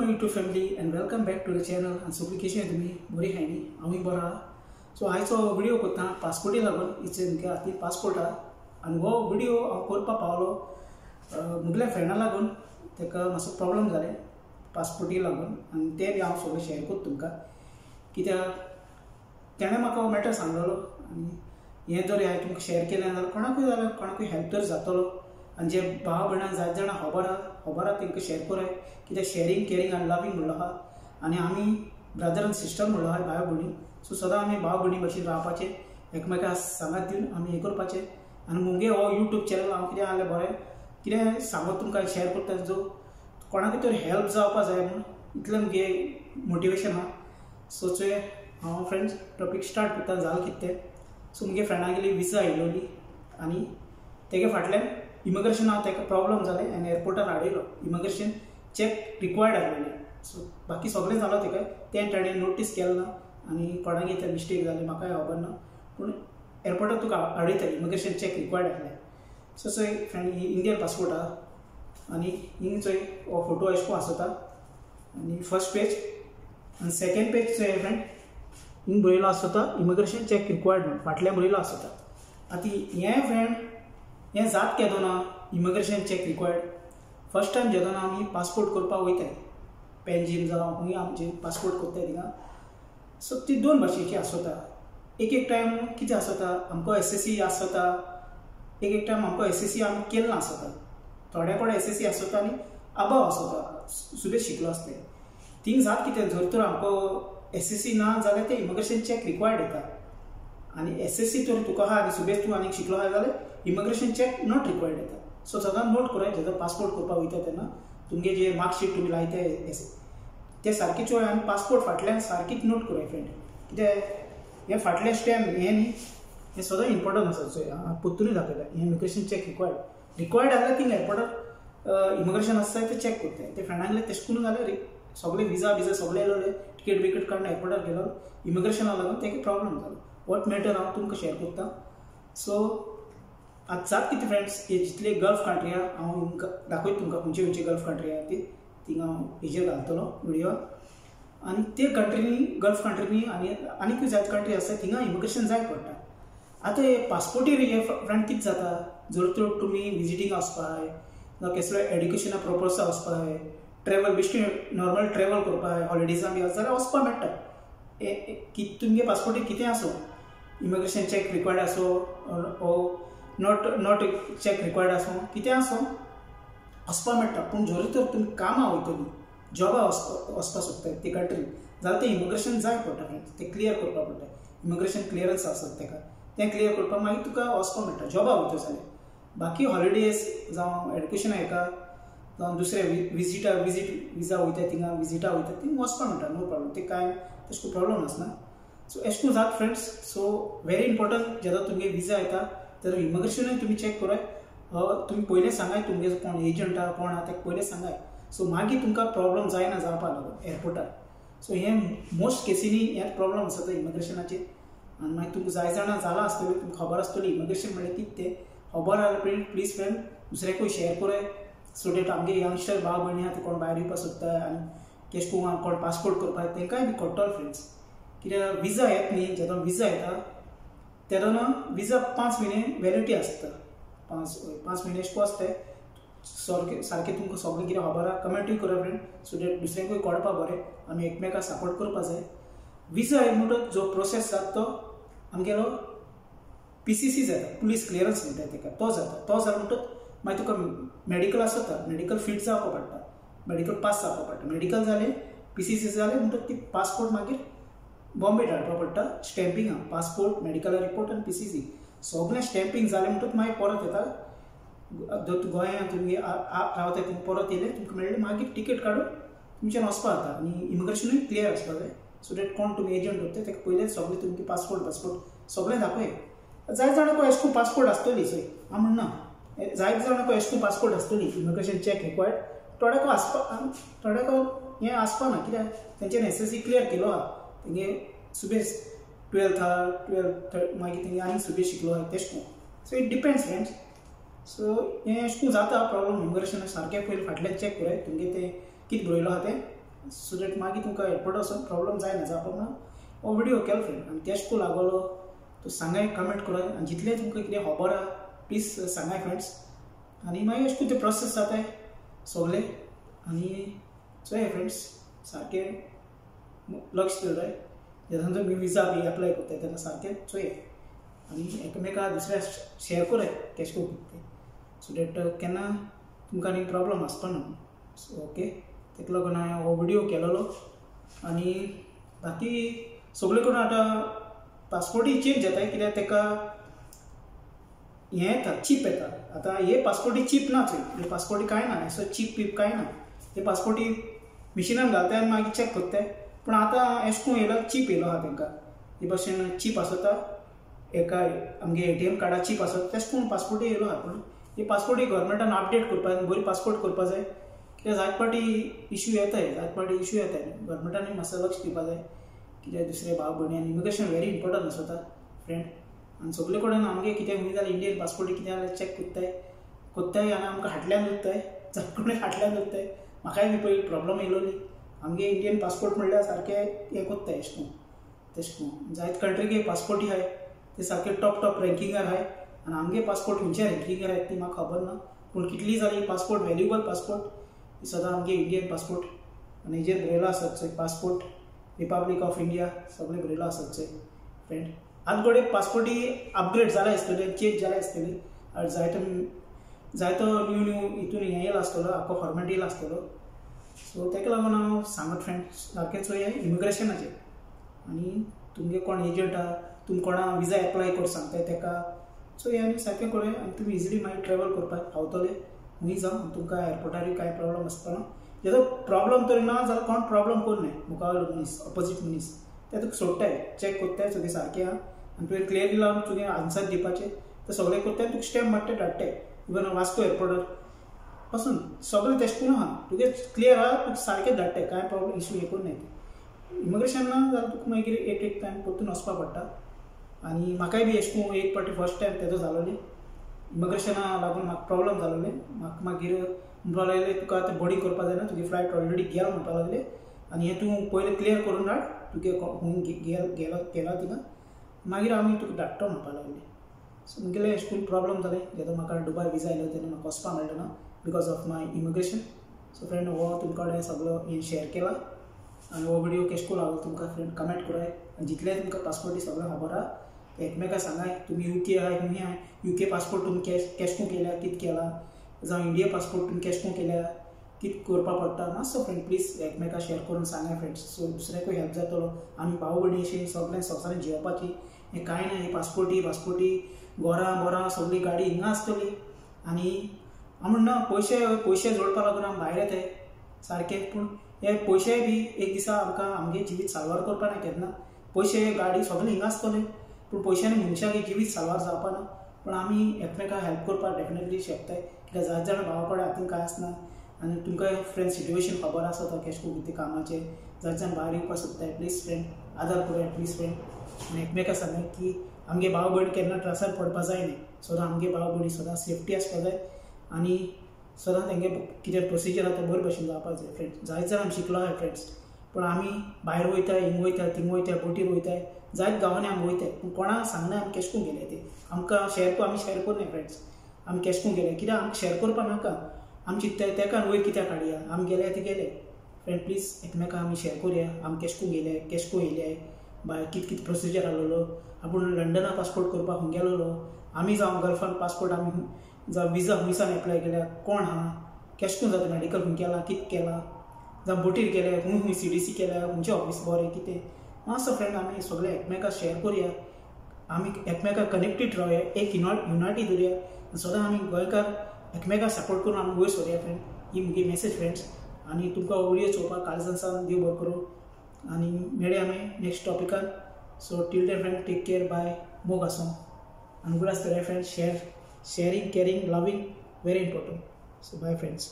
YouTube family and welcome back to the channel. आनी सगळीं कशीं तुमी बरी आहाय न्ही? हांवूय बरो आहा. सो आयचो व्हिडियो करता पासपोर्टी लागून. इचे मुगे हातीन पासपोर्ट आहा आनी हो व्हिडियो हांव करपाक पावलो मुगल्या फ्रेंडा लागून. ताका मातसो प्रॉब्लम जालें पासपोर्टी लागून आनी तें बी हांव सगळें शेअर करता तुमकां, कित्याक तेणें म्हाका हो मॅटर सांगलेलो आनी हें जर हांवें तुमकां शेअर केलें जाल्यार कोणाकूय जाल्यार कोणाकूय हेल्प तर जातलो. आनी जे भाव भयणां जायते जाणां खबर आहा खबर आहा तांकां शेअर कराय, कित्याक शेअरींग कॅरींग आनी लवींग म्हणलो आहा आनी आमी ब्रदर आनी सिस्टर म्हणलो आहा भाव भयणी. सो सदां आमी भाव भयणी भशेन रावपाचें, एकमेकां सांगात दिवन आमी हें करपाचें. आनी मुगे हो यूट्यूब चॅनल हांव कितें आहलें बरें कितें सांगत तुमकां शेअर करता, जो कोणाकूय तर हेल्प जावपा जाय म्हूण इतलें मुगे मोटिवेशन आहा. सो चोय हांव फ्रेंड्स टॉपीक स्टार्ट करता जालें कितें तें. सो मुगे फ्रेंडागेली विजा आयलोली आनी तेगे फाटल्यान इमिग्रेशनाक ताका प्रॉब्लम जालें आनी एअरपोर्टार हाडयलो. इमिग्रेशन चॅक रिक्वायर्ड आसलेलें. सो बाकी सगळें जालो ताका, तें ताणें नोटीस केलें ना आनी कोणागेर तें मिस्टेक जालें म्हाकाय खबर ना, पूण एअरपोर्टार तुका हाडयता इमिग्रेशन चॅक रिक्वायर्ड आसलें. सो चोय फ्रेंड ही इंडियन पासपोर्ट आहा आनी हिंग चोय हो फोटो अशें करून आसता आनी फर्स्ट पेज आनी सेकेंड पेज चोय फ्रेंड हिंग बरयलो आसता इमिग्रेशन चॅक रिक्वायर्ड म्हूण फाटल्यान बरयलो आसता. आतां हें फ्रेंड हें जात केदोना immigration check required first time जेदोना आमी पासपोर्ट करपाक वयताय पेंजीम जावं खंय आमचे पासपोर्ट करताय थिंगा. सो ती दोन भाशेची आसता. एक एक टायम कितें आसता आमकां एस एस सी आसता, एक एक टायम आमकां एस एस सी आमी केल्लें आसता, थोड्या कडेन एस एस सी आसता आनी अबाव आसता सुबेज शिकलो आसता. थिंग जात कितें जर तर आमकां एस एस सी ना जाल्यार तें इमिग्रेशन चॅक रिक्वायर्ड येता आनी एस एस सी तर तुका आहा आनी सुबेज तूं आनीक शिकलो आहा जाल्यार इमिग्रेशन चॅक not required येता. सो सदां नोट कराय जेन्ना पासपोर्ट करपाक वयता तेन्ना तुमगे जे मार्कशीट तुमी लायताय ते सारकी चोय आनी पासपोर्ट फाटल्यान सारकीच नोट कराय फ्रेंड, कित्याक हें फाटलें स्टॅम्प हें न्ही हें सदां इम्पोर्टंट आसा. चोय हांव परतूनय दाखयता हें इमिग्रेशन चॅक रिक्वायर्ड रिक्वायर्ड जाल्यार थिंग एअरपोर्टार इमिग्रेशन आसता तें चॅक करताय. ते फ्रेंडांगेलें तशें करून जाल्यार सगळे विजा बिजा सगळे येयलोले टिकेट बिकेट काडून एअरपोर्टार गेलो इमिग्रेशना लागून तेका प्रॉब्लम जालो. What matter हांव तुमकां शेअर करता. सो आतां जात कितें फ्रेंड्स हे जितले गल्फ कंट्री आहा हांव दाखयता तुमकां खंयचे खंयचे गल्फ कंट्री आहा ती थिंगा हांव हेजेर घालतलो व्हिडियो. आनी ते कंट्रीनी गल्फ कंट्रीनी आनी आनीकूय जायते कंट्री आसा थिंगा इमिग्रेशन जाय पडटा. आतां हे पासपोर्टीर हे फ्रेंड कितें जाता जर तर तुमी विजिटींग वचपाक जावं कसलो एड्युकेशना पर्पसा वचपाक ट्रॅवल बेश्टी नॉर्मल ट्रॅवल करपाक हॉलिडेजां बी आसा जाल्यार वचपाक मेळटा. तुमगे पासपोर्टीर कितें आसूं इमिग्रेशन चॅक रिक्वायर्ड आसूं ओ not not check required आसूं कितें आसूं वचपाक मेळटा. पूण जर तर तुमी कामां वयतली जॉबा वचपाक सोदताय ते कंट्री जाल्यार तें इमिग्रेशन जाय पडटा फ्रेंड्स, तें क्लियर करपाक पडटा. इमिग्रेशन क्लियरन्स आसत ताका तें क्लियर करपाक मागीर तुका वचपाक मेळटा जॉबा वयता जाल्यार. बाकी हॉलिडेज जावं एड्युकेशन हेका जावं दुसरे विजिटा विजीट विजा वयता थिंगा विजिटा वयता थिंग वचपाक मेळटा, नो प्रॉब्लम, तें कांय तशें प्रॉब्लम आसना. सो अशें करून जाता फ्रेंड्स. सो व्हेरी इम्पोर्टंट जेन्ना तुमगे विजा येता तर इमिग्रेशनूय तुमी चॅक कराय, तुमी पयलें सांगाय तुमगे कोण एजंट आहा कोण आहा तेका पयलें सांगाय. सो मागीर तुमकां प्रॉब्लम जायना जावपाक लागून एअरपोर्टार. सो हें मोस्ट केसीनी हें प्रॉब्लम आसा तो इमिग्रेशनाचेर. आनी मागीर तुमकां जाय जाणां जालां आसतलें तुमकां खबर आसतली इमिग्रेशन म्हणल्यार कितें तें खबर आसल्यार प्लीज फ्रेंड दुसऱ्याकूय शेअर कराय सो that आमगे यंगस्टर भाव भयणी आहा ते कोण भायर येवपाक सोदता आनी केश करून कोण पासपोर्ट करपाक तांकांय बी कळटलो फ्रेंड्स. कित्याक विजा येत न्ही जेन्ना विजा येता तेन्ना विजा 5 म्हयने वॅलिडिटी आसता, 5 म्हयने अशें आसता. सारकें सारकें तुमकां सगळें कितें खबर आहा कमेंटूय करा फ्रेंड सो that दुसऱ्यांकूय कळपा बरें आमी एकमेकांक सपोर्ट करपा जाय. विजा येयलो म्हणटच जो प्रोसेस जाता तो आमगेलो पी सी सी जाता, पुलीस क्लियरन्स म्हणटा ताका, तो जाता. तो जालो म्हणटच मागीर तुका मेडिकल आसता, मेडिकल फीट जावपा पडटा, मेडिकल पास जावपा पडटा. मेडिकल जालें पी सी सी जालें म्हणटच ती पासपोर्ट मागीर बॉम्बे धाडपा पडटा स्टॅम्पिंगा, पासपोर्ट मेडिकल रिपोर्ट आनी पी सी सी सगळें स्टॅम्पींग जालें म्हणटच मागीर परत येता जर गोंयांत तुमगे रावता तुमकां परत येयलें तुमकां मेळ्ळें मागीर टिकेट काडून तुमच्यान वचपा जाता. आनी इमिग्रेशनूय क्लियर आसपा जाय सो that कोण तुमी एजंट दवरता ताका पयलें सगळें तुमगे पासपोर्ट पासपोर्ट सगळें दाखय. जायते जाणांक अशें करून पासपोर्ट आसतली चोय हांव म्हणना जायते जाणांक अशें करून पासपोर्ट आसतली इमिग्रेशन चॅक रिक्वायर्ड, थोड्याक आसपा थोड्याक हें आसपा ना कित्याक तेंच्यान एस एस सी क्लियर केलो आहा तेंगे सुबेज 12th आहा 12th मागीर तेंगे आनीक सुबेज शिकलो आहा तेश करून. So it depends friends. So हें अशें करून जाता प्रॉब्लम इमिग्रेशन सारकें पयलीं फाटल्यान चॅक कराय तुमगे तें कितें बरयलो आहा तें सो that मागीर तुमकां एअरपोर्ट वचून प्रॉब्लम जायना जावपा म्हणून हो व्हिडिओ केलो फ्रेंड. आनी कॅश को लागलो तो सांगाय, कमेंट कराय आनी जितलें तुमकां कितें खबर आहा प्लीज सांगाय फ्रेंड्स. आनी मागीर अशें करून ते प्रोसेस जाताय सगळे. आनी चोया फ्रेंड्स सारकें लक्ष दवराय जेन्ना तुमी विजा बी एप्लाय करताय तेन्ना सारकें चोया आनी एकामेका दुसऱ्या शेयर कराय कॅश को कितें, सो that केन्ना तुमकां आनी प्रॉब्लम आसपा ना. सो ओके, तेका लागून हांवें हो व्हिडिओ केलेलो. आनी बाकी सगळे करून आतां पासपोर्टूय चेंज जाताय, कित्याक तेका हें येता, चीप येता. आतां हे पासपोर्टी चीप ना चोय, हे पासपोर्टी कांय ना, असो चीप बीप कांय ना. हे पासपोर्टी मिशिनान घालताय आनी मागीर चॅक करताय. पूण आतां एशें करून येयलो चीप येयलो आहा तेंकां, हे भाशेन चीप आसता एका आमगे ATM कार्डा चीप आसता तेश करून पासपोर्टूय येयलो आहा. पूण हे पासपोर्टूय गव्हर्मेंटान अपडेट करपाक, बरी पासपोर्ट करपा जाय, कित्याक जायत फावटी इश्यू येताय, जायत फावटी इश्यू येताय. गव्हर्मेंटानूय मातसो लक्ष दिवपा जाय, कित्याक दुसरे भाव भयणी आनी इमिग्रेशन व्हेरी इम्पोर्टंट आसता फ्रेंड. आनी सगळे कडेन आमगे कितें हुंय जाल्यार इंडियन पासपोर्ट कितें जाल्यार चॅक करताय करताय आनी आमकां हाटल्यान दवरताय, जायत कडेन हाटल्यान दवरताय. म्हाकाय बी पयलीं प्रॉब्लम येयलोली, आमगे इंडियन पासपोर्ट म्हणल्यार सारकें हें करताय अशें करून तेशें करून. जायत कंट्रीगे पासपोर्टूय आहाय ते सारके टॉप टॉप रँकिंगार आहाय आनी आमगे पासपोर्ट खंयच्या रँकिंगार आहाय ती म्हाका खबर ना, पूण कितली जाली पासपोर्ट व्हॅल्युएबल पासपोर्ट सदां आमगे इंडियन पासपोर्ट. आनी हेजेर बरयलो आसत चोय पासपोर्ट रिपब्लीक ऑफ इंडिया सगळें बरयलो आसत चोय फ्रेंड. आतां घडये पासपोर्टूय अपग्रेड जाला आसतले, चेंज जाला आसतली, आनी जायतो जायतो न्यू न्यू हितून हें येयला आसतलो, आख्खो फॉर्मेट येयला आसतलो. सो तेका लागून हांव सांगत फ्रेंड सारकें चोया इमिग्रेशनाचेर. आनी तुमगे कोण एजंट आहा, तुमी कोणा विजा एप्लाय कर सांगताय तेका चोया आनी सारकें करूया आनी तुमी इजिली मागीर ट्रॅवल करपाक पावतले हुंय जावं, तुमकां एअरपोर्टारूय कांय प्रॉब्लम आसपा ना. जेजो प्रॉब्लम तर ना जाल्यार कोण प्रॉब्लम करनाय, मुखावयलो मनीस ऑपोजीट मनीस ते तुका सोडटाय, चॅक करताय सगळें सारकें आहा आनी तुवें क्लियरली लावन तुवें आन्सर दिवपाचें ते सगळें करताय, तुका स्टॅम्प मारताय धाडटाय. इवन वास्को एअरपोर्टार पासून सगळें तेश करून आहा, तुगे क्लियर आहा, तुका सारकें धाडटाय, कांय प्रॉब्लम इशू हें करून नाय. इमिग्रेशन ना जाल्यार तुका मागीर एक एक टायम परतून वचपा पडटा. आनी म्हाकाय बी अशें करून एक फावटी फर्स्ट टायम तेजो जालोलें, इमिग्रेशना लागून म्हाका प्रॉब्लम जालोलें. म्हाका मागीर म्हणपाक लागले तुका आतां बोर्डींग करपा जायना, तुगे फ्लायट ऑलरेडी गेल म्हणपाक लागले आनी हें तूं पयलें क्लियर करून हाड, तुगे खूंय गेलो गेला थिंगा, मागीर आमी तुका धाडटो म्हणपाक लागले. सो मुगेलें अशें करून प्रॉब्लम जालें. जेन्ना म्हाका दुबाय विजा आयलो तेन्ना म्हाका वचपाक मेळ्ळें ना because of my immigration. So friend हो तुमकां कडेन सगळो हें शेयर केला आनी हो व्हिडिओ केश करून लागलो तुमकां फ्रेंड कमेंट कराय आनी जितलें तुमकां पासपोर्टी सगळें खबर आहा ते एकमेकां सांगाय. तुमी UK आहाय खूंय आहाय, UK passport तुमी कॅश करून केल्या कितें केला, जावं इंडिया पासपोर्ट तुमी कॅश करून केल्या कितें करपा पडटा, मातसो फ्रेंड प्लीज एकमेकां शेयर करून सांगाय फ्रेंड्स. सो दुसऱ्याकूय हेल्प जातलो. आमी भाव भयणी अशें सगळें संवसारान जियोवपाची हें कांय ना, हे पासपोर्टी पासपोर्टी घरां बोरां सगळी गाडी हिंगा आसतली. आनी आमी म्हणना पयशे पयशे जोडपा लागून आमी भायर येताय सारकें, पूण हे पयशेय बी एक दिसा आमकां आमगे जिवीत साल्वार करपा ना केन्ना. पयशे गाडी सगळें हिंगा आसतलें, पूण पयशांनी मनशाक जिवीत साल्वार जावपा ना. पूण आमी एकमेकांक हेल्प करपाक डेफिनेटली शकताय, कित्याक जायते जाणां भावा कडेन हातीन कांय आसना आनी तुमकां फ्रेंड सिट्युएशन खबर आसा तो कशें करून कितें कामाचें, जायते जाण भायर येवपाक सोदताय. प्लीज फ्रेंड आदार कराय प्लीज फ्रेंड. आनी एकमेकां सांगाय की आमगे भाव भयण केन्ना त्रासार पडपा जाय न्ही, सदां आमगे भाव भयणी सदां सेफ्टी आसपा जाय आनी सदां तेंगे कितें प्रोसिजर आहा तो बरे भशेन जावपाक जाय फ्रेंड्स. जायते जाण आमी शिकलो आहाय फ्रेंड्स, पूण आमी भायर वयताय, हिंग वयताय, थिंग वयताय, बोटीर वयताय, जायत गांवांनी आमी वयताय, पूण कोणाक सांगना आमी केश करून गेले ते. आमकां शेयर आमी शेयर करनाय फ्रेंड्स, आमी केश करून गेले कित्याक आमकां शेयर करपा नाका, आमी चिंत्ताय तेका वयर कित्याक हाडया, आमी गेले ते गेले. फ्रेंड प्लीज एकमेकां आमी शेयर करुया, आमी केश करून गेले, केश करून येयले भायर, कित कित प्रोसिजर आहलोलो, आपूण लंडना पासपोर्ट करपाक खूंय गेलोलो, आमी जावं गल्फान पासपोर्ट आमी जावं विजा खुंयसान एप्लाय केल्या, कोण आहा, केश करून जाता, मेडिकल खूंय केलां, कित केलां, जावं बोटीर गेले, खूंय खूंय CDC केल्या, खंयचें ऑफीस बरें कितें. मातसो फ्रेंड आमी सगळे एकमेकां शेयर करुया, आमी एकमेकां कनेक्टेड रावया, एक युनायटीड उरया, सदां आमी गोंयकार एकमेकां सपोर्ट करून आमी वयर सोरया फ्रेंड. ही म्हजी मॅसेज फ्रेंड्स. आनी तुमकां व्हिडिओ चोवपाक काळजान सावन देव बरो करूं आनी मेळया आमी next टॉपिकान. So till then friend, take care, bye, मोग आसूं आनी गुड आसतलें friend. Sharing, caring, loving very important. So bye friends.